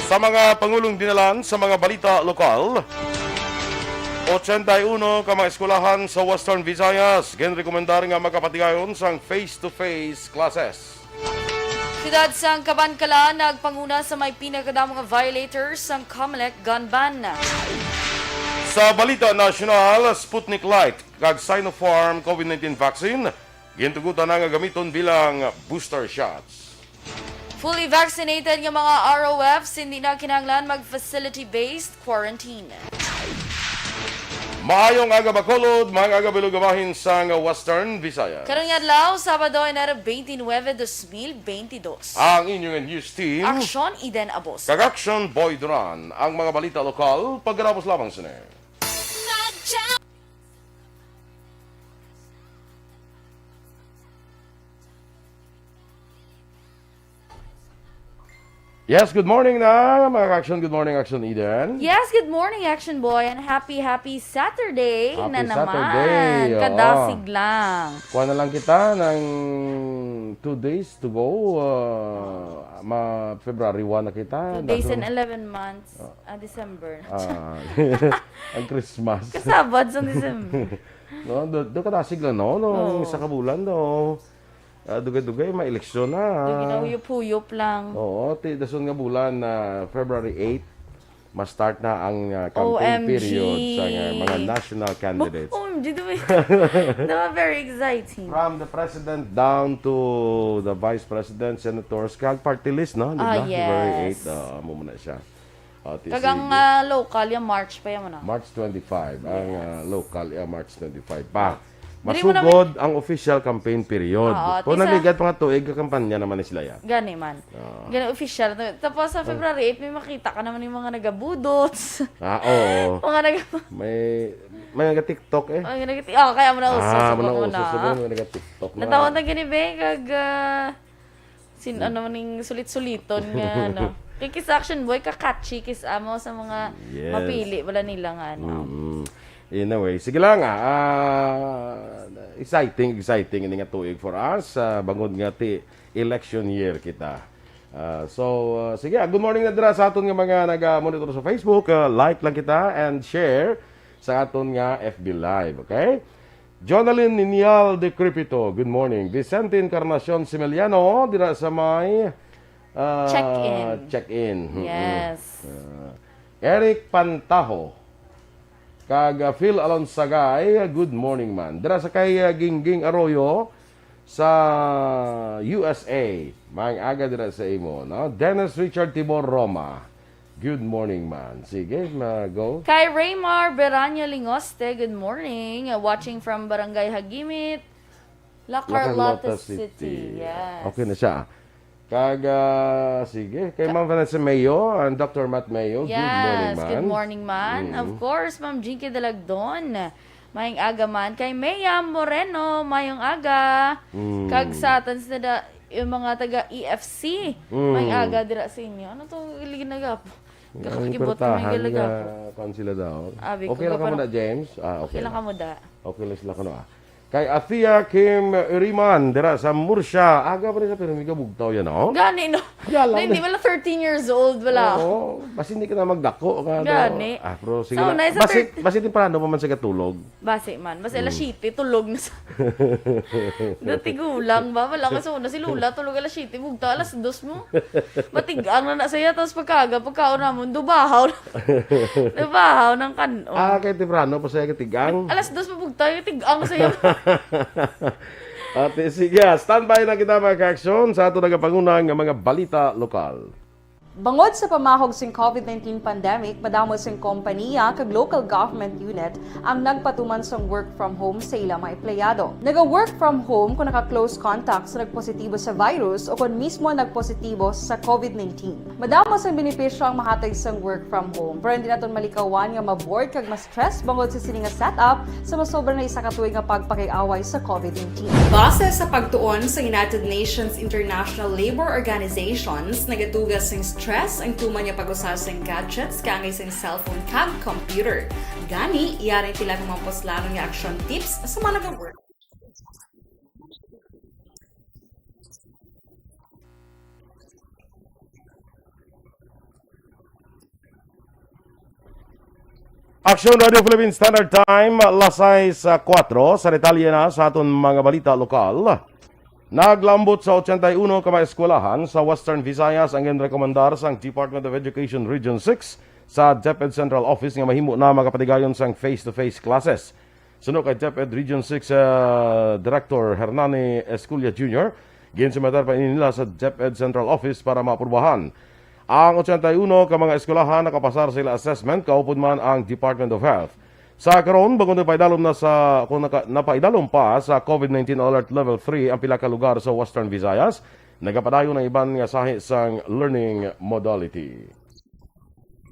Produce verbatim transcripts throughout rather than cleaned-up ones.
Sa mga pangulong dinalan sa mga balita lokal, ochenta y uno ka mga eskwelahan sa Western Visayas ginrekomendar nga makapatigayon sang face-to-face classes. Siyudad sang Kabankalan nagpanguna sa may pinakadamo nga violators sang Comelec gun ban. Sa balita nasyonal, Sputnik Light kag Sinopharm COVID nineteen vaccine gintugutan na nga gamiton bilang booster shots. Fully vaccinated nga mga R O Fs hindi na kinahanglan mag facility-based quarantine. Maayong aga, Bacolod, maayong aga, Bilog, bahin sang Western Visayas. Karong adlaw, Sabado, Enero twenty-nine, twenty twenty-two. Ang inyong news team, Action Eden Abos. Kag Action Boy Duran, ang mga balita lokal, pagkatapos lamang sini. Yes, good morning na, mga action. Good morning, Action Eden. Yes, good morning, Action Boy, and happy, happy Saturday Happy na naman. Saturday, oo. Kadasig lang. Kuha na lang kita ng two days to go. Uh, ma February one na kita. Two days and Dason- eleven months. Ah, December. Ah, ang Christmas. Kasabad sa December. No, do, do kadasig lang, no? No, Oo. Isa ka bulan, no? Ah, dugay-dugay, may eleksyon na. Ginahuyop-huyop lang. Oo, ti dason nga bulan na February eight, ma-start na ang ah, campaign O M G. period sa ah, mga national candidates. O M G, diba? Diba, very exciting. From the president down to the vice president, senators, kag party list, no? Di Ah, ba? February yes. eight, ah, amo na siya. Ah, ti- Kag ang sige. ah, local, yung March pa yan, ano? March twenty-five, ang Yes. ah, local, yung March twenty-five pa. Dili mo Masugod ang official campaign period. Oo, Kung ti sa- nagligad pa nga tuig, kampanya naman ni sila yan. Gani man. Ah. Gani official. Tapos sa February eight, may makita ka naman yung mga nagabudots. Ah, oo. Mga nag- May may nag-TikTok eh. Ay, nag- oh, kaya mo na uso. Ah, Sa mo na mo uso. na. Siguro may nag-TikTok na. Natawag na gani, be, kag ah, sin ano ning sulit-suliton nga ano. Kay kis Action Boy, ka-catchy kis amo sa mga Yes. mapili wala nila nga ano. Mm. In a way. Sige lang, ah. Ah, exciting, exciting ini nga tuig for us. Ah, bangod nga ti election year kita. Ah, so, ah, sige, ah, good morning na dira sa aton nga mga naga-monitor sa Facebook. Ah, like lang kita and share sa aton nga F B Live, okay? Jonalyn Ninial de Cripito, good morning. Vicente Encarnacion Simeliano, dira sa may ah, Check-in. Check-in. Mm-mm. Yes. Ah, Eric Pantaho, kag ah, Phil Alonsagay, good morning man. Dira sa kay ah, Gingging Arroyo sa U S A. Maayong aga dira sa imo, no? Dennis Richard Tibor Roma. Good morning man. Sige, ma go. Kay Raymar Beraño Lingoste, good morning. Uh, watching from Barangay Hagimit, La La Carlota Carlota City. City. Yes. Okay na siya. Kag ah, sige, kay Ma'am Vanessa Mayo and Doctor Matt Mayo, good morning Yes, man. good morning man. Mm. Of course, Ma'am Jinky Dalagdon. Mayong aga man. Kay Mea Moreno, mayong aga. Mm. Kag sa aton sa da, yung mga taga E F C, Mm. mayong aga dira sa inyo. Ano to? Iligin na gapo. Ang Kakakibot ko portahan may galaga nga po. Kuan sila daw. Abi, Okay lang kung ka muna, parang- James? Ah, okay Okay lang lang. Ka mo da. Okay lang sila kuno, ah. Kay Athea Kim Iriman, dira sa Murcia. Aga pa rin sa pero may kabugtaw yan, oh. Gani, no? Yan lang Na, hindi na. Wala thirteen years old, wala. Oo, basi hindi ka na magdako nga. Gani. Ah, pero sige So, lang. nice sa Basi, thirty. Basi temprano pa man sa katulog. Basi man. Basi alas Mm. siyete, tulog na sa... Dati gulang ba? Wala ka sa una. Si Lola, tulog alas siyete. Bugta alas dos mo. Matigang na na siya. Tapos pagkaga, pagkaon namon, dubahaw. Dubahaw ng kanon. Ah, kay temprano pa siya katigang. Alas dos mo bugta, yung tigang siya. Ate, sige, ah, standby na kita, mga ka-action, sa ato nagapanguna nga mga balita lokal. Bangod sa pamahog sing COVID nineteen pandemic, madamo sing kompaniya kag local government unit ang nagpatuman sang work from home sa ila mga empleyado. Naga-work from home kung naka-close contact sa nagpositibo sa virus o kung mismo nagpositibo sa COVID nineteen. Madamo sang benepisyo ang mahatag sang work from home, pero hindi naton malikawan nga ma-bored kag ma-stress bangod sa sini nga setup sa masobra na isa ka tuig nga pagpakig-away sa COVID nineteen. Base sa pagtuon sa United Nations International Labor Organizations, nagaduga sing stress ang tuman nga pag-usa sing gadgets kaangay sing cellphone kag computer. Gani, yari tila nga mga puslanon nga action tips sa mga nag-work. Action Radio Philippine Standard Time, alas sais kuwatro. Sa detalye na sa aton mga balita lokal, naglambot sa ochenta y uno ka mga eskwelahan sa Western Visayas ang ginrekomendar sang Department of Education Region six sa DepEd Central Office nga mahimo na magapatigayon sang face-to-face classes. Suno kay DepEd Region six, ah, Director Hernani Esculia Junior, ginsumeter pa ini nila sa DepEd Central Office para maaprubahan. Ang ochenta y uno ka mga eskwelahan nakapasar sa ila assessment, kaupod man ang Department of Health. Sa karon, bangod napaidalom na sa, kung naka-, napaidalom pa sa COVID nineteen Alert Level three ang pila ka lugar sa Western Visayas, nagapadayon ang iban nga sahi sang learning modality.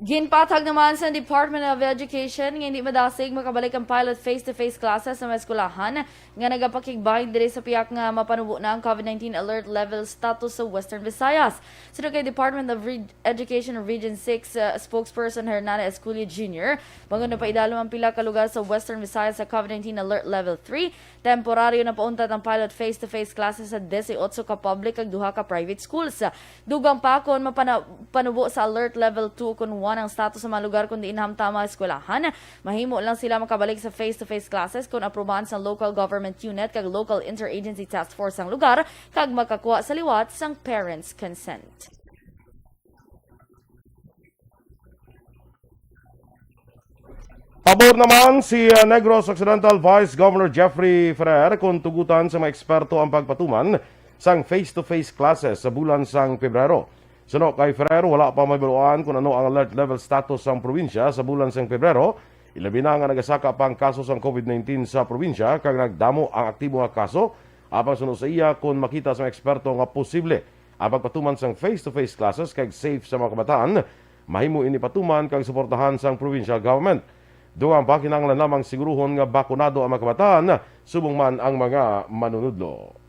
Ginpatag naman sa Department of Education nga hindi madasig makabalik ang pilot face-to-face classes sa mga eskwelahan nga nagapakigbahin diri sa pihak nga mapanubo na ang COVID nineteen alert level status sa Western Visayas. Suno kay Department of Reg-, Education Region six, uh, spokesperson Hernani Esculia Junior, bangod napaidalom ang pila ka lugar sa Western Visayas sa COVID nineteen alert level three, temporaryo na pauntat ang pilot face-to-face classes sa dieciocho ka public kag duha ka private schools. Dugang pa, kon mapana-, panubo sa alert level two kon one ang status sa mga lugar kon diin hamtang ang mga eskwelahan, mahimo lang sila makabalik sa face-to-face classes kon aprubahan sa local government unit kag local interagency task force ang lugar kag makakuha sa liwat sang parents' consent. Pabor naman si, uh, Negros Occidental Vice Governor Jeffrey Ferrer kung tugutan sa mga eksperto ang pagpatuman sang face-to-face classes sa bulan sang Pebrero. Suno kay Ferrer, wala pa mahibaluan kung ano ang alert level status sang probinsya sa bulan sang Pebrero, ilabi na nga nagasaka pa ang kaso sang COVID nineteen sa probinsya kag nagdamo ang aktibo nga kaso. Apang suno sa iya, kung makita sa mga eksperto nga posible ang pagpatuman sang face-to-face classes kag safe sa mga kabataan, mahimo ini patuman kag suportahan sang provincial government. Dugang pa, kinahanglan lamang siguruhon nga bakunado ang mga kabataan, subong man ang mga manunudlo.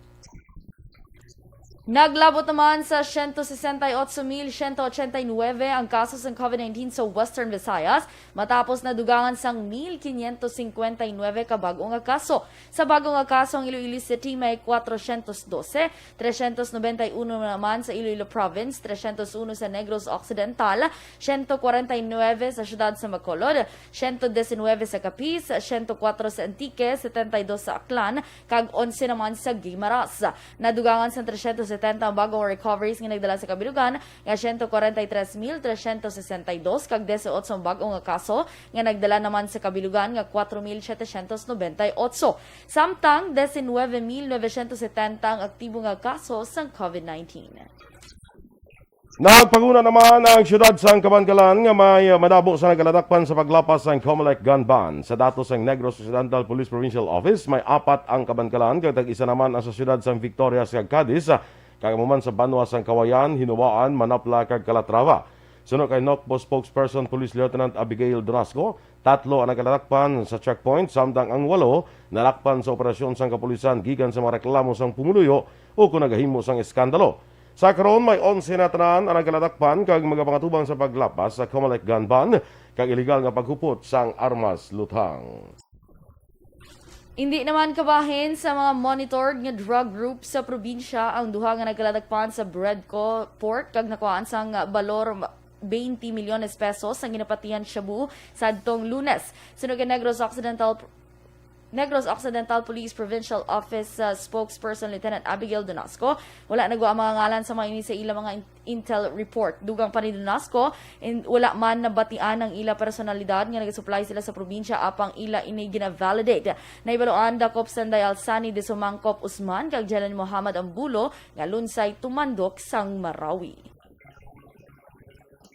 Naglabot naman sa siyento sesenta y ocho mil siyento ochenta y nuebe ang kaso sang COVID nineteen sa Western Visayas, matapos nadugangan sang mil quinientos cincuenta y nuebe ka bag-o nga kaso. Sa bag-o nga kaso, ang Iloilo City may cuatrocientos doce, trescientos noventa y uno naman sa Iloilo Province, trescientos uno sa Negros Occidental, siyento kwarenta y nuebe sa siyudad sa Bacolod, siyento diecinuebe sa Capiz, siyento kuwatro sa Antique, setenta y dos sa Aklan, kag onse naman sa Guimaras. Nadugangan sang trescientos setenta ang bag-ong recoveries nga nagdala sa kabilugan nga siyento kwarenta y tres mil trescientos sesenta y dos, kag dieciocho ang bag-o nga kaso nga nagdala naman sa kabilugan nga cuatro mil setecientos noventa y ocho. Samtang diecinuebe mil novecientos setenta ang aktibo nga kaso sang COVID nineteen. Nagpanguna naman ang siyudad sang Kabankalan nga may, uh, madamo sa nagaladakpan sa paglapas sang Comelec gun ban. Sa datos sang Negros Occidental Police Provincial Office, may apat ang Kabankalan kag tag-isa naman ang sa siyudad sang Victorias kag Cadiz, uh, kag amo man sa banwa sang Cauayan, Hinoa-an, Manapla kag Calatrava. Suno kay NOCPO spokesperson Police Lieutenant Abigail Donasco, tatlo ang nagaladakpan sa checkpoint, samtang ang walo nadakpan sa operasyon sang kapulisan gikan sa mga reklamo sang pumuluyo o kon nagahimo sang eskandalo. Sa karon, may onse na tanan ang nagaladakpan kag magapangatubang sa paglapas sa Comelec gun ban kag iligal nga paghupot sang armas luthang. Indi naman kabahin sa mga monitored nga drug group sa probinsya ang duha nga nagaladakpan sa Breadco Port kag nakuhaan sang balor twenty milyones pesos ang ginapatihan shabu sadtong Lunes. Suno kay Negros Occidental Negros Occidental Police Provincial Office, uh, spokesperson Lieutenant Abigail Donasco, wala nagwa ang mga ngalan sa mga ini sa ila mga in-, intel report. Dugang pa ni Donasco, in-, wala man nabatian ang ila personalidad nga nagasuplay sila sa probinsya apang ila ini gina-validate. Nahibaluan dakop Sanday Alsani de Sumangkop Usman kag Jelen Mohammad Ambulo nga lunsay tumandok sang Marawi.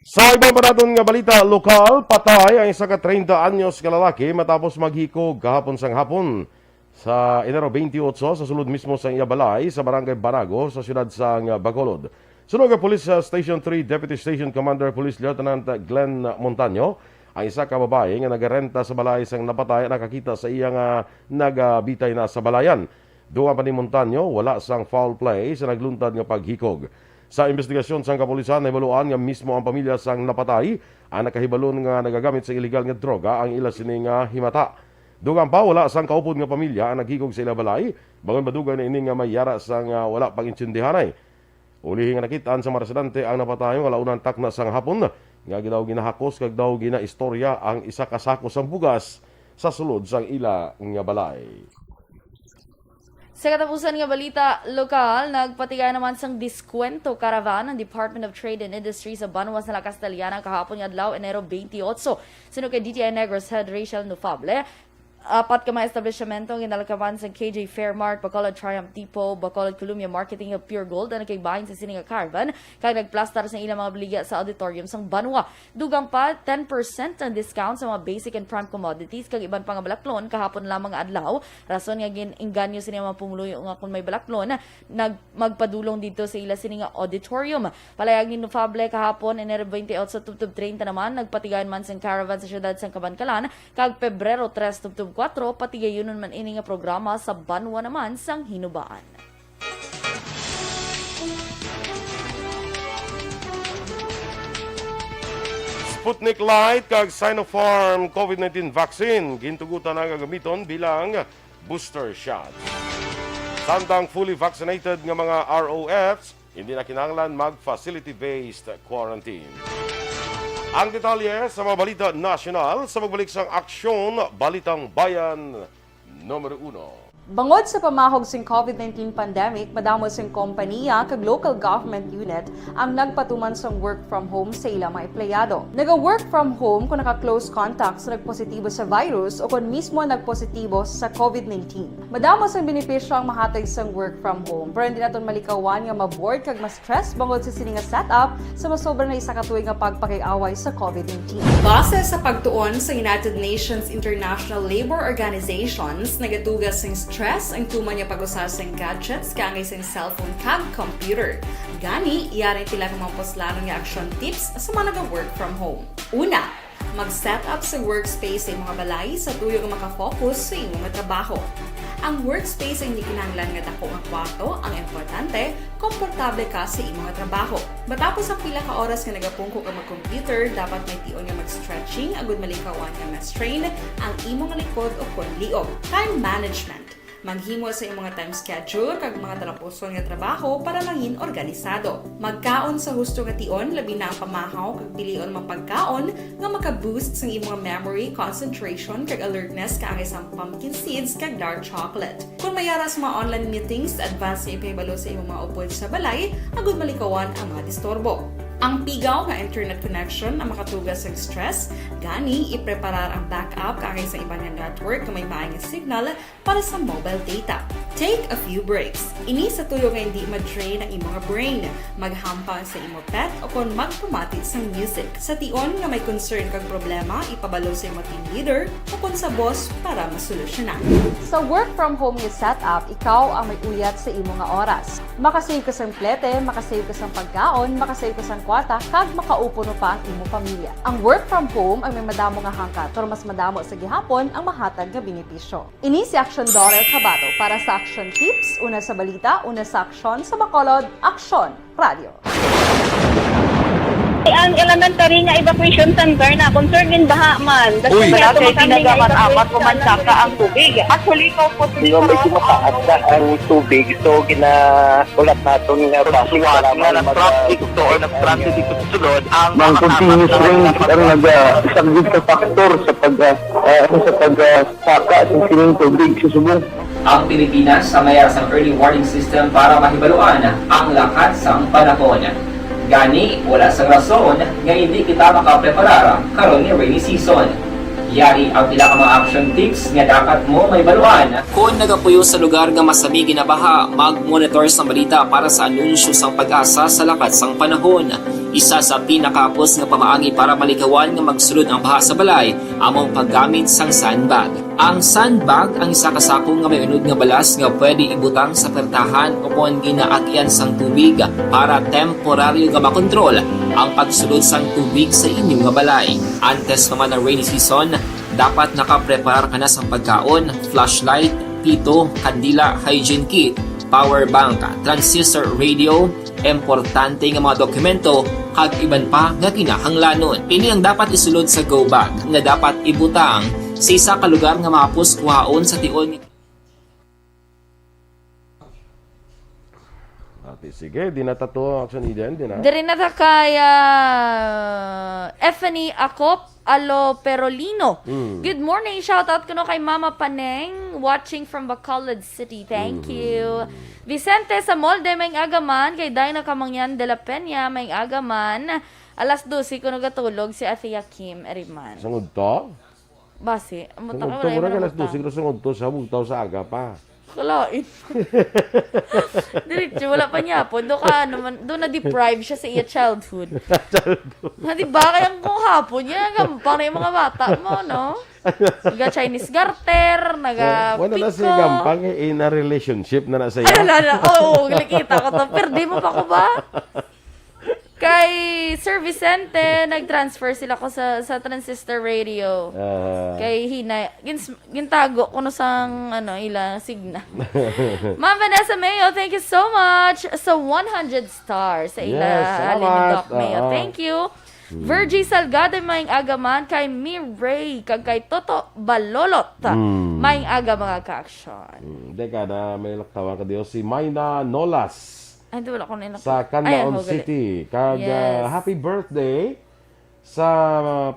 Sa iban pa naton nga balita lokal, patay ang isa ka treinta anyos nga lalaki matapos maghikog kahapon sang hapon sa Enero twenty-eight sa sulod mismo sang iya balay sa Barangay Banago sa siyudad sang Bacolod. Suno kay Police, uh, Station three Deputy Station Commander Police Lieutenant Glenn Montaño, ang isa ka babayi nga nagarenta sa balay sang napatay nakakita sa iya nga nagabitay na sa balayan. Dugang pa ni Montaño, wala sang foul play sa nagluntad nga paghikog. Sa imbestigasyon sang kapulisan, nahibaluan nga mismo ang pamilya sang napatay ang nakahibalon nga nagagamit sa iligal nga droga ang ila sini nga himata. Dugang pa, wala sang kaupod nga pamilya ang naghikog sa ila balay, bangod madugay na ini nga may yara sang, ah, wala pag-intindihanay. Ulihi nga nakit-an sa mga residente ang napatay nga wala unang takna sang hapon, nga daw ginahakos kag daw ginaistorya ang isa ka sako sang bugas sa sulod sang ila nga balay. Sa katapusan nga balita lokal, nagpatigay naman sang Diskwento Caravan ang Department of Trade and Industry sa banwa sa La Castellana kahapon nga adlaw, Enero twenty-eight. Suno kay D T I Negros Head Rachel Nufable, apat ka mga establishmento ang ginalakaman sang K J Fairmart, Bacolod Triumph Depot, Bacolod Columia Marketing ug Pure Gold ang nagkaibahin sa sini nga caravan kag nagplastar sa ilang mga baligya sa auditorium sang banwa. Dugang pa, ten percent ang discount sa mga basic and prime commodities kag iban pa nga balaklon kahapon lamang nga adlaw. Rason nga gin-inganyo sini ang mga pumuluyo nga kon may balaklon, nag-, magpadulong didto sa ila sini nga auditorium. Palayag ni Nufable kahapon, Enero twenty-eight tubtob treinta naman, nagpatigayon man sang caravan sa siyudad sang Kabankalan, kag Pebrero tres tubtob kuwatro, patigayunon man ini nga programa sa banwa naman sang Hinubaan. Sputnik Light kag Sinopharm COVID nineteen vaccine gintugutan na nga gamiton bilang booster shots. Samtang fully vaccinated nga mga R O Fs, hindi na kinahanglan mag-facility-based quarantine. Ang detalye sa mga balita nasyonal sa pagbalik sang Aksyon, Balitang Bayan, numero uno. Bangod sa pamahog sing COVID nineteen pandemic, madamo sing kompaniya kag local government unit ang nagpatuman sang work from home sa ilang mga empleyado. Naga-work from home kung naka-close contact sa nagpositibo sa virus o kon mismo nagpositibo sa COVID nineteen. Madamo sang benepisyo ang mahatag sang work from home, pero hindi naton malikawan nga ma-bored kag ma-stress bangod sa sini nga setup sa masobra na isa ka tuig nga pagpakig-away sa COVID nineteen. Base sa pagtuon sa United Nations International Labor Organizations, nagatuga sing stress ang tuman nga pag-usa sing gadgets kaangay sing cellphone kag computer. Gani, yari ang pila ka mga puslanon nga action tips sa mga naga-work from home. Una, mag-set up sa workspace sa imong balay sa tuyo nga makafocus sa imong trabaho. Ang workspace ay hindi kinahanglan nga dako nga kwarto, ang importante, komportable ka sa imong trabaho. Matapos ang pila ka oras nga nagapungko ka mag-computer, dapat may tion nga mag-stretching agud malikawan nga ma-strain ang imong likod o kon liog. Time management. Maghimo sa imong time schedule kag mga talapuson nga trabaho para mangin organisado. Magkaon sa husto nga tion, labi na ang pamahaw kag pilion mga pagkaon nga maka-boost sang imong memory, concentration, kag alertness kaangay sang pumpkin seeds kag dark chocolate. Kung may ara sa mga online meetings, advance nga ipahibalo sa imong mga upod sa balay agud malikawan ang mga disturbo. Ang pigaw nga internet connection ang makatuga sang stress, gani ipreparar ang backup kaangay sa iban nga network nga may maay nga signal para sa mobile data. Take a few breaks. Ini sa tuyo nga hindi ma-drain ang imong brain. Maghampang sa imo pet o kon magpamati sang music. Sa tion nga may concern kag problema, ipabalo sa imo team leader o kon sa boss para masolusyonan. Sa work from home nga setup, ikaw ang may uyat sa imo nga oras. Makasave ka sang plete, makasave ka sang pagkaon, makasave ka sang kwarta, kag makaupo pa ang imo pamilya. Ang work from home ang may madamo nga hangkat, pero mas madamo sa gihapon ang mahatag nga benepisyo. Ini si Aksyon Dorel Cabato para sa Aksyon Tips, una sa balita, una sa aksyon, sa Bacolod, Aksyon Radio. Ang elementary nga evacuation center na concern din baha man. Uy. Wala kay tinaga man, amat ko man saka ang tubig. Actually, ikaw po, di ba, may mataas na ang tubig, so ginahulat naton nga basic nga para na mag-, traffic to or nag-traffic dito sa sulod ang mga continuous rain ang nag-, ah, isa gid sa factor sa pag, ah, ah, sa pag, ah, saka sa sining tubig sa subong. Ang Pilipinas sa mayar sang early warning system para mahibaluan ang lakat sang panahon. Gani, wala sang rason nga hindi kita makapreparar karon nga rainy season. Yari ang pila ka mga action tips nga dapat mo mahibaluan. Kon nagapuyo sa lugar nga masami ginabaha, mag-monitor sa balita para sa anunsyo sang PAGASA sa lakat sang panahon. Isa sa pinakahapos nga pamaagi para malikawan nga magsulod ang baha sa balay amo ang paggamit sang sandbag. Ang sandbag ang isa ka sako nga may unod nga balas nga pwede ibutang sa pertahan o kon ginaagyan sang tubig para temporaryo nga makontrol ang pagsulod sang tubig sa inyo nga balay. Antes pa man ang rainy season, dapat nakapreparar ka na sang pagkaon, flashlight, pito, kandila, hygiene kit, power bank, transistor radio, importante nga mga dokumento, kag iban pa nga kinahanglanon. Ini ang dapat isulod sa go bag nga dapat ibutang sa isa ka lugar nga mahapos kuhaon sa tion. Ate, sige, di na ta to, Action Eden, di na. Diri na ta kay, ah, ni Akop Alo Perolino. Mm. Good morning. Shout out kuno kay Mama Paneng, watching from Bacolod City. Thank Mhm. you. Vicente sa Molde, may agaman. Kay Dina Kamangyan de la Peña, may agaman. Alas dose kuno gatulog si Athea Kim Eriman. Sangod to? Basi, ang buta ka, Sangod to, wala mura man ka ang alas buta. dose kuno sangod to, sa bugtaw sa aga pa. Kalain. Diretso, wala pa niya po. Do ka naman, do na-deprive siya sa iya childhood. Childhood. Na, di ba? Kaya kung hapon, yan ang gampang na yung mga bata mo, no? Naga Chinese garter, naga So, wala na si piko. Gampang, eh, in a relationship na na siya. Ay, wala na. Oo, nakikita ko to. Pero di mo pa ko ba? Kay Sir Vicente, nag-transfer sila ko sa, sa transistor radio. Aha. Kay Hina, gins-, gintago ko no sang, ano, ila signal. Ma'am Vanessa Mayo, thank you so much sa one hundred stars sa ila Yes, alin ni salamat. Doc Mayo. Oo. Thank you. Hmm. Virgie Salgado, maayong aga man kay Miray, kag kay Toto Balolot. Hmm. Maayong aga, mga ka-aksyon. Hmm, teka na, may laktawan ka, Dios. Si Maina Nolas. Ay, di, wala ko na inak-, Sa ay, Canlaon ako, gali. City. Kag, Yes. ah, happy birthday sa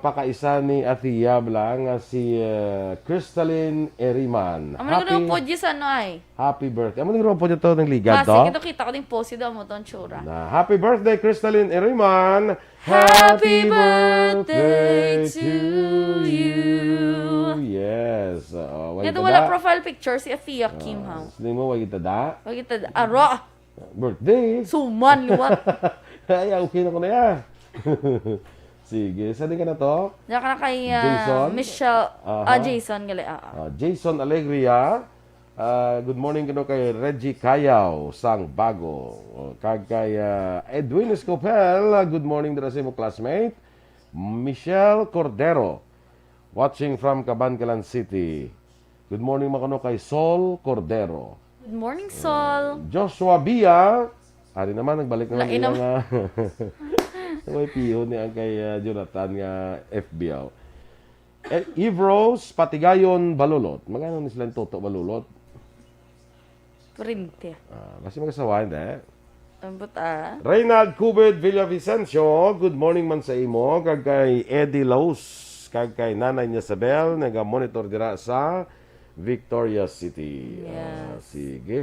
pakaisa ni Atiya Bla nga si, ah, Crystalline Eriman. Amo na Happy, ko po, Diyos, ano ay? Happy birthday. Amo ni grupo niya to, ng ligad Basi, to? Kita, kita ko ding post, daw mo to, ang tsura. Na, happy birthday, Crystalline Eriman. Happy Happy birthday birthday to to you. you. Yes. Oo, Nga wala daw wala da? Profile picture si Athea Kim, Oo, ha? Sino mo, wala kita da? Wala kita da. Aro! Birthday. Suman, liwat. Ay, okay na ko na ya. Sige, sa din ka na to? Diyan ka na kay, ah, Jason? Michelle, Aha. ah, Jason, gali, ah, ah. Ah, Jason Alegria. Ah, good morning kuno kay Reggie Cayaw, sang Bago. Oh, kag kay, ah, Edwin Escopel, ah, good morning dira sa imo classmate. Michelle Cordero, watching from Kabankalan City. Good morning, makuno kay Sol Cordero. Good morning, Sol. Joshua Bia, ari naman, nagbalik naman Lain niya naman. nga. May piho niya ang kay, ah, Jonathan nga F B, oh. Eh, Eve Rose Patigayon Balulot. Magano ni sila yung Toto Balulot? Printer. Ah, basi mag-asawa, hindi? Ambot, ah. Reynald Cubed Villavicencio, good morning man sa imo, kag kay Eddie Laus, kag kay Nanay niya Sabel, naga-monitor dira sa Victoria City. Ah, Yes. sige.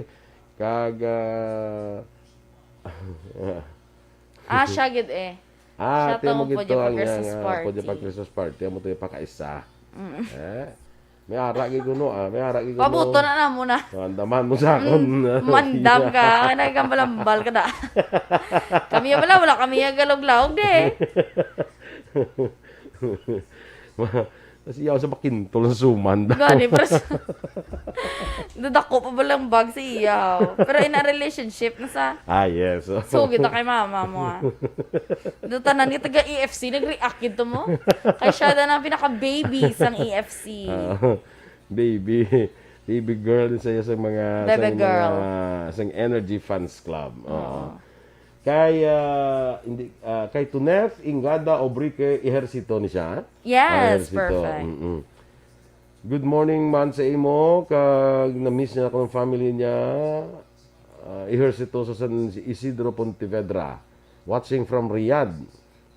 Kag, ah, Ah, siya gid eh. Ah, Siya tiyan mo tong gid Pwede to pa ang Christmas iyang, ah, party. Pwede pa Christmas party. Amo to yung pakaisa. Mm. Eh? May ara gid kuno, ah. May ara gid kuno. Pabuto na na muna. Andaman mo sa akon. Mm, mandam ka. Ay, nagkambalambal ka na. Kami ya pala, wala kami ya galog-laog di eh. Kasi yaw sa pakintol sa suman daw. Gani, pero sa, dadako pa ba lang bag sa iya? Pero in a relationship na sa, Ah, yes. so, kita kay mama mo, ah. Do tanan nga taga E F C, nag-react gid to mo. Kay siya na ang pinaka-baby sang E F C. Ah, baby. Baby girl din sa iya sa mga, Bebe sa mga, girl. Sang Energy Fans Club. Oo. Oo. Kay, ah, hindi, ah, kay Tuneth Ingada Obrique Ejercito ni siya. Yes, Ah, Ejercito. Perfect. Mm-mm. Good morning man sa imo, kag na-miss niya akong family niya. Ah, Ejercito sa San Isidro, Pontevedra. Watching from Riyadh.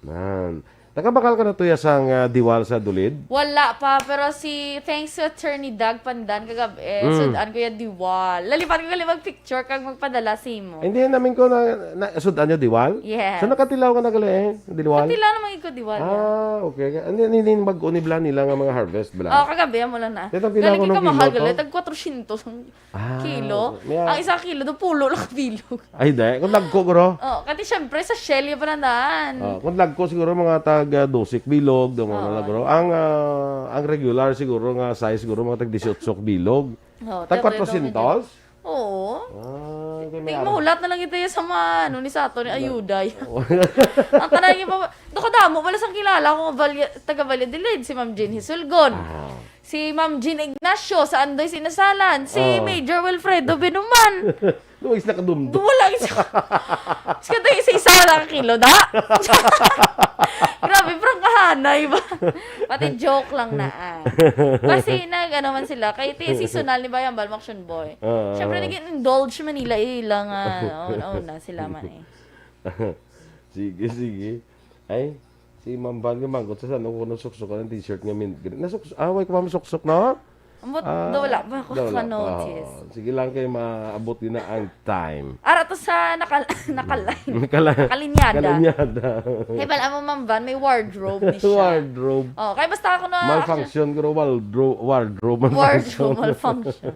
Nan. Nakabakal ka na tuya sang, ah, Diwal sa Dulid? Wala pa, pero si, thanks to Attorney Doug Pandan kagabi, Mm. sud-an ko ya Diwal. Lalipat ko gali magpicture kag magpadala sa imo. Hindi namin ko na, na sud-an niyo Diwal? Yes. So nakatilaw ka na gali eh, Diwal? Katilaw naman ko Diwal, yeah. Ah, okay. Hindi, hindi, hindi, bag-o ni bla nila nga mga harvest bla. Oh, kagabi mo lang na. Dito ang Galing pinaka ka mahal, nagkilo to? Gali, tag kwatrosyentos ang Ah, kilo. May Ang isang kilo, do pulo lang bilog. Ay, di. Kung lagko, guro. Oh, kasi syempre sa shell yung panandaan. Oh, kung lagko siguro mga tag, ah, dose bilog, do mga Oo. Guro. Ang, ah, ang regular siguro nga size siguro mga tag dieciocho bilog. Oh, Tag tag kwatrosyentos? Oo. Ah, kay may Ting ara- mahulat na lang ito yung sa mga, ano, ni Sato, ni Ayuday. Oo. Ang tanan yung mga, do kadamo, wala sang kilala ko nga Valya-, taga Valladolid, si Ma'am Jean Hisulgon. Ah. Si Ma'am Jean Ignacio sa Andoy Sinasalan. Si Oh. Major Wilfredo Binuman. Luis na kadumdum. Wala isa. Kasi ito isa-isa lang ang kilo, da? Grabe, parang kahanay ba? Pati joke lang na, ah. Kasi nag, ano man sila, kay ti seasonal ni Bayambal Maksyon Boy. Oo. Siyempre, nag-indulge man nila, eh, ilang, ah, una-una sila man, eh. Sige, sige. Ay, Si Ma'am Van nga mangkot sa san, ako nasuksok ang t-shirt nga mint green. Nasuksok, ah, why ko pa masuksok, no? Ambot, Ah, daw wala ba ako daw wala pa. ka-notice? Oo. Sige lang kay maabot din na ang time. Ara to sa nakal-, nakal-, Nakala-, nakalinyada. Kalinyada. Kay bala mo, Ma'am Van, may wardrobe ni siya. Wardrobe. Oh, kay basta ako na Malfunction, pero wardro-, wardrobe malfunction. Wardrobe malfunction.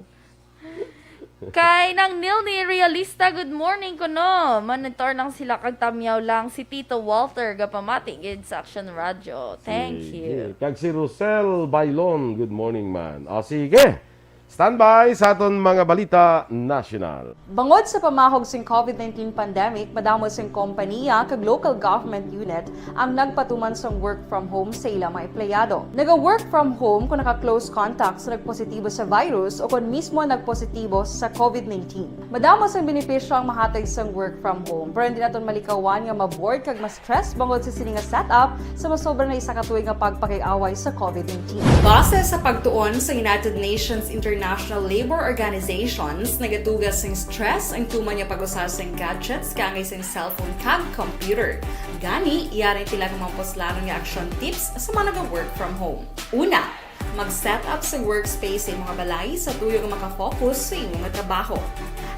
Kay Nang Nilni Realista, good morning kuno. Monitor lang sila kag tamyaw lang si Tito Walter, gapamati gid sa Action Radio. Thank Sige. you. Kag si Rosel Bailon, good morning man. O sige, standby sa aton mga balita nasyonal. Bangod sa pamahog sing covid nineteen pandemic, madamo sing kompaniya kag local government unit ang nagpatuman sang work from home sa ilang mga empleyado. Naga-work from home kung naka-close contact sa nagpositibo sa virus o kon mismo nagpositibo sa covid nineteen. Madamo sang benepisyo ang mahatag sang work from home, pero hindi naton malikawan nga ma-bored kag ma-stress bangod sa sini nga setup sa masobra na isa ka tuig nga pagpakig-away sa covid nineteen. Base sa pagtuon sa United Nations International Labour Organizations, nagatuga sing stress ang tuman nga pag-usa sing gadgets kaangay sing cellphone kag computer. Gani, yari tila nga mga puslanon nga action tips sa mga naga-work from home. Una, mag-set up sa workspace sa imong balay sa tuyo nga makafocus sa imong trabaho.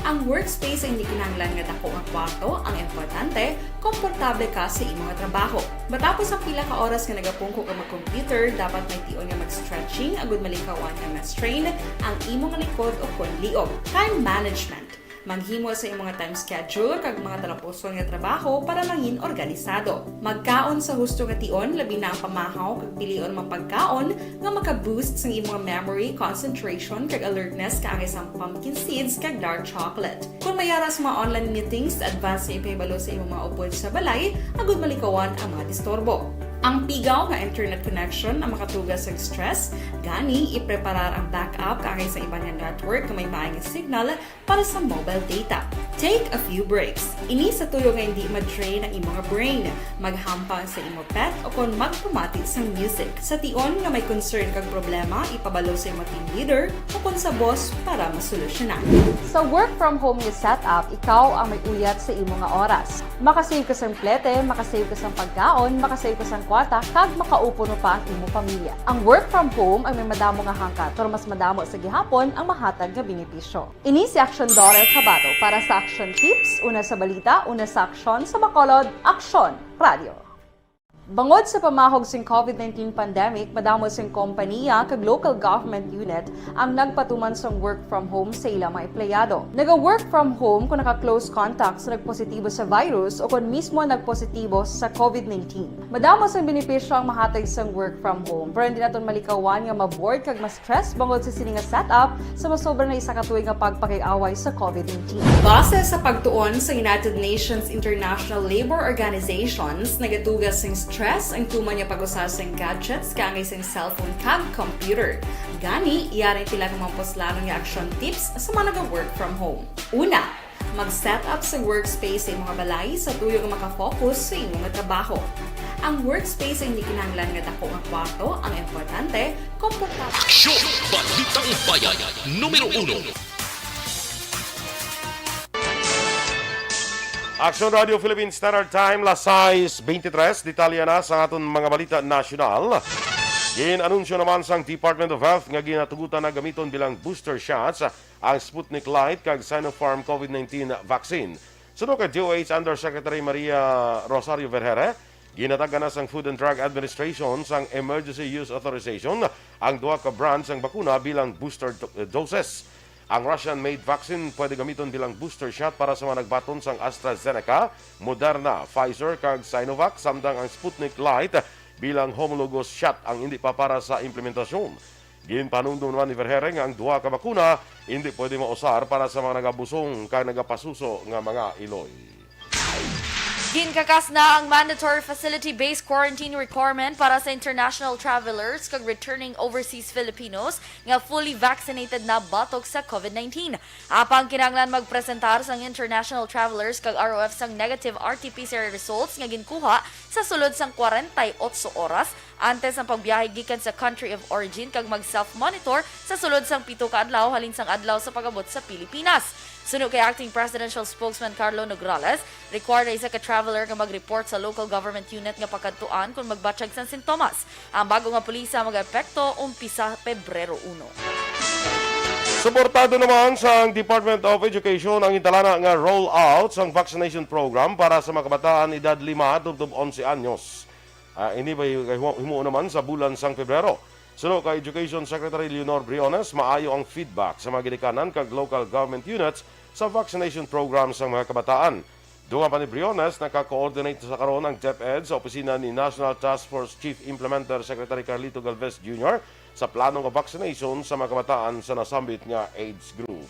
Ang workspace ay hindi kinahanglan nga dako nga kwarto, ang importante, komportable ka sa imong trabaho. Matapos ang pila ka oras nga nagapungko ka mag-computer, dapat may tion nga mag-stretching agud malikawan nga ma-strain ang imong likod o kon liog. Time management. Maghimo sa imong time schedule kag mga talapuson nga trabaho para mangin organisado. Magkaon sa husto nga tion, labi na ang pamahaw kag pilion mga pagkaon nga maka-boost sang imong memory, concentration, kag alertness kaangay sang pumpkin seeds kag dark chocolate. Kung may ara sa mga online meetings, advance nga ipahibalo sa imong mga upod sa balay agud malikawan ang mga disturbo. Ang pigaw nga internet connection ang makatuga sa stress, gani ipreparar ang backup kaangay sa iban nga network nga may maay nga signal para sa mobile data. Take a few breaks. Ini sa tuyo nga hindi ma-drain ang imo nga brain. Maghampang sa imo pet o kon magpamati sang music. Sa tion nga may concern kag problema, ipabalo sa imo team leader o kon sa boss para masolusyonan. Sa work from home nga setup, ikaw ang may uyat sa imo nga oras. Makasave ka sang plete, makasave ka sang pagkaon, makasave ka sang kwarta, kag makaupo no pa ang imo pamilya. Ang work from home ay may madamo nga hangkat, pero mas madamo sa gihapon ang mahatag nga benepisyo. Ini si Action Daughter Cabato para sa Action Tips, una sa balita, una sa aksyon, sa Bacolod, Aksyon Radio. Bangod sa pamahog sing covid nineteen pandemic, madamo sing kompaniya kag local government unit ang nagpatuman sang work from home sa ilang mga empleyado. Naga-work from home kung naka-close contact sa nagpositibo sa virus o kon mismo nagpositibo sa covid nineteen. Madamo sang benepisyo ang mahatag sang work from home, pero hindi naton malikawan nga ma-bored kag ma-stress bangod sa sini nga setup sa masobra na isa ka tuig nga pagpakig-away sa covid nineteen. Base sa pagtuon sa United Nations International Labour Organizations, nagatuga sing stress ang tuman nga pag-usa sing gadgets kaangay sing cellphone kag computer. Gani, yari tila nga mga puslanon nga action tips sa mga naga-work from home. Una, mag-set up sa workspace sa imong balay sa tuyo nga makafocus sa imong trabaho. Ang workspace ay hindi kinahanglan nga dako nga kwarto, ang importante, komportable. Aksyon! Balitang Bayan, numero uno. Aksyon Radio Philippine Standard Time, las sais veintitrés. Detalye na sa aton mga balita nasyonal. Gin-anunsyo naman sang Department of Health nga ginatugutan na gamiton bilang booster shots ang Sputnik Light kag Sinopharm covid nineteen vaccine. Suno kay D O H Undersecretary Maria Rosario Vergeire, ginatagan na sang Food and Drug Administration sang emergency use authorization ang duha ka brand sang bakuna bilang booster do-, doses. Ang Russian-made vaccine pwede gamiton bilang booster shot para sa mga nagbaton sang AstraZeneca, Moderna, Pfizer, kag Sinovac, samtang ang Sputnik Light bilang homologous shot ang indi pa para sa implementasyon. Ginpanumdom naman ni Vergeire nga ang duha ka bakuna indi pwede mausar para sa mga nagabusong kag nagapasuso nga mga iloy. Ginkakas na ang mandatory facility-based quarantine requirement para sa international travelers kag returning overseas Filipinos nga fully vaccinated na batok sa covid nineteen. Apang kinahanglan magpresentar sang international travelers kag R O F sang negative R T P C R results nga ginkuha sa sulod sang kwarenta y otso oras antes ang pagbiyahe gikan sa country of origin kag mag-self-monitor sa sulod sang pito ka adlaw halin sang adlaw sa pag-abot sa Pilipinas. Suno kay Acting Presidential Spokesman Carlo Nograles, required na isa ka traveler nga mag-report sa local government unit nga pakadtuan kon magbatyag sang sintomas. Ang bago nga polisa mag-epekto umpisa Pebrero uno. Suportado naman sang Department of Education ang intalana nga roll-out sang vaccination program para sa mga kabataan edad lima tubtob onse anyos. Ah, ini bay himo naman sa bulan sang Pebrero. Suno kay Education Secretary Leonor Briones, maayo ang feedback sa mga ginikanan kag local government units sa vaccination program sang mga kabataan. Dungan pa ni Briones, naka-coordinate sa karon ang DepEd sa opisina ni National Task Force Chief Implementer Secretary Carlito Galvez Junior sa plano nga vaccination sa mga kabataan sa nasambit nga age group.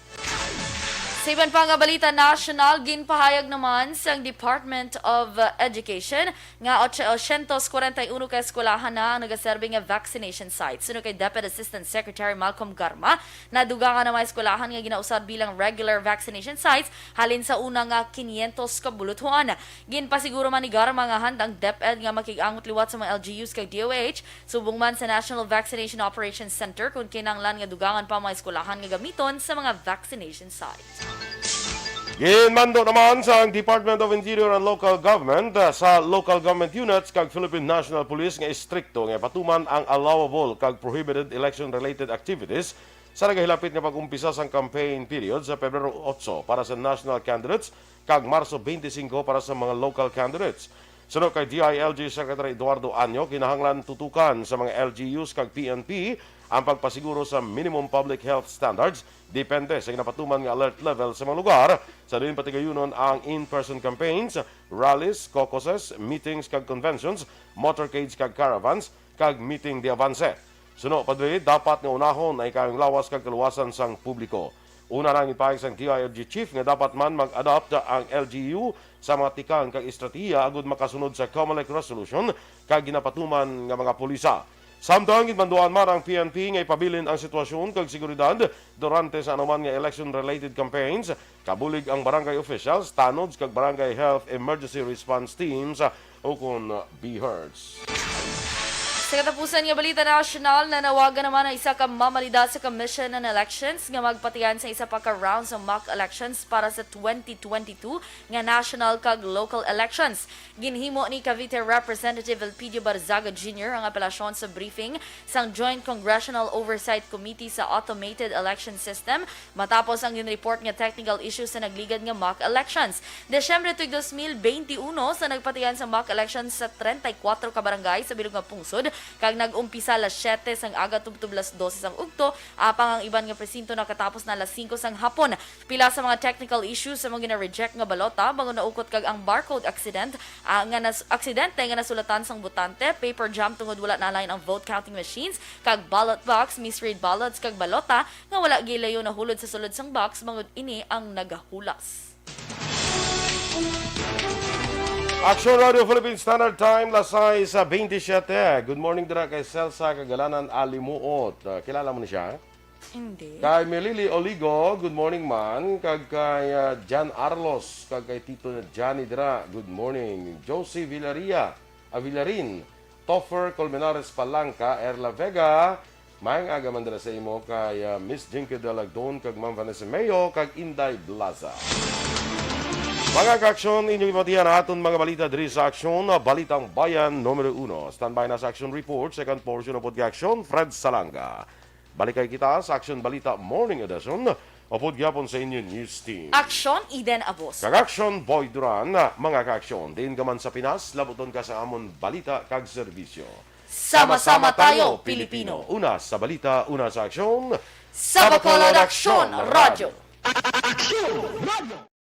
Sa iban pa nga balita nasyonal, ginpahayag naman sang Department of Education nga och-, dosyentos kwarenta y uno ka eskwelahan na ang nagaserbi nga vaccination site. Suno kay DepEd Assistant Secretary Malcolm Garma, nadugangan ang mga eskwelahan nga ginausab bilang regular vaccination sites halin sa una nga kinyentos ka buluthuan. Ginpasiguro man ni Garma nga handa ang DepEd nga makig-angot liwat sa mga L G Us kag D O H, subong man sa National Vaccination Operations Center kon kinahanglan nga dugangan pa ang mga eskwelahan nga gamiton sa mga vaccination site. Ginmando naman sang Department of Interior and Local Government, ah, sa local government units kag Philippine National Police nga istrikto nga ipatuman ang allowable kag prohibited election-related activities sa nagahilapit nga pag-umpisa sang campaign period sa Pebrero otso para sa national candidates kag Marso twenty-five para sa mga local candidates. Suno kay D I L G Secretary Eduardo Año, kinahanglan tutukan sa mga L G Us kag P N P ang pagpasiguro sa minimum public health standards depende sa ginapatuman nga alert level sa mga lugar, sa diin patigayunon ang in-person campaigns, rallies, caucuses, meetings kag conventions, motorcades kag caravans, kag meeting de avance. Suno pa diri, dapat nga unahon ang ikayong lawas kag kaluwasan sang publiko. Una na ang ginpahayag sang D I L G chief nga dapat man mag-adopt ang L G U sa mga tikang kag estratehiya agud makasunod sa COMELEC resolution kag ginapatuman nga mga polisa. Samtang ginmanduan man ang P N P nga ipabilin ang sitwasyon kag seguridad durante sa anuman nga election-related campaigns, kabulig ang barangay officials, tanods kag barangay health emergency response teams, ukon BHERTs. Sa katapusan nga balita nasyonal, nanawagan naman ang isa ka mamalida sa Commission on Elections nga magpatian sa isa pa ka round sa mock elections para sa twenty twenty-two nga national kag local elections. Ginhimo ni Cavite Representative Elpidio Barzaga Junior ang apelasyon sa briefing sang Joint Congressional Oversight Committee sa Automated Election System matapos ang gin-report nga technical issues sa nagligad nga mock elections. Disyembre tuig dos mil beinti uno sa nagpatian sa mock elections sa treinta y cuatro ka barangay sa bilog nga pungsod, kag nag-umpisa alas siete sang aga tubtob alas dose sang ugto, apang ang iban nga presinto nakatapos na alas singko sang hapon. Pila sa mga technical issues sa mga gina-reject nga balota, bangod naukot kag ang barcode accident, ah, nga nas-, aksidente nga nasulatan sang botante, paper jam tungod wala na-align ang vote counting machines, kag ballot box, misread ballots, kag balota nga wala gilayo nahulod sa sulod sang box, bangod ini ang nagahulas. Aksyon Radio Philippine Standard Time, las sais sa bentisiete. Good morning dira kay Celsa Kagalanan Alimuot. Ah, kilala mo ni siya? Hindi. Kay Melili Oligo, good morning man. Kag kay, ah, Jan Arlos, kag kay Tito Johnny dira, good morning. Josie Villaria, ah, Villarin, Topher Colmenares Palanca, Erla Vega, maayong aga man dira sa imo kay, ah, Miss Jinky Dalagdon, kag Ma'am Vanessa Mayo, kag Inday Blaza. Mga kaaksyon, inyong ipatihan ang aton mga balita diri sa Aksyon, ah, Balitang Bayan numero uno. Standby na sa Aksyon Report, second portion of Aksyon, Fred Salanga. Balikay kita sa Aksyon Balita Morning Edition, upod gyapon sa inyo news team. Aksyon, Eden Abos. Kag Aksyon, Boy Duran. Mga kaaksyon, diin ka man sa Pinas, labuton ka sa amon balita kag serbisyo. Sama-sama tayo, Pilipino. Una sa balita, una sa aksyon. Sa Bacolod Aksyon Radyo. Aksyon Radyo.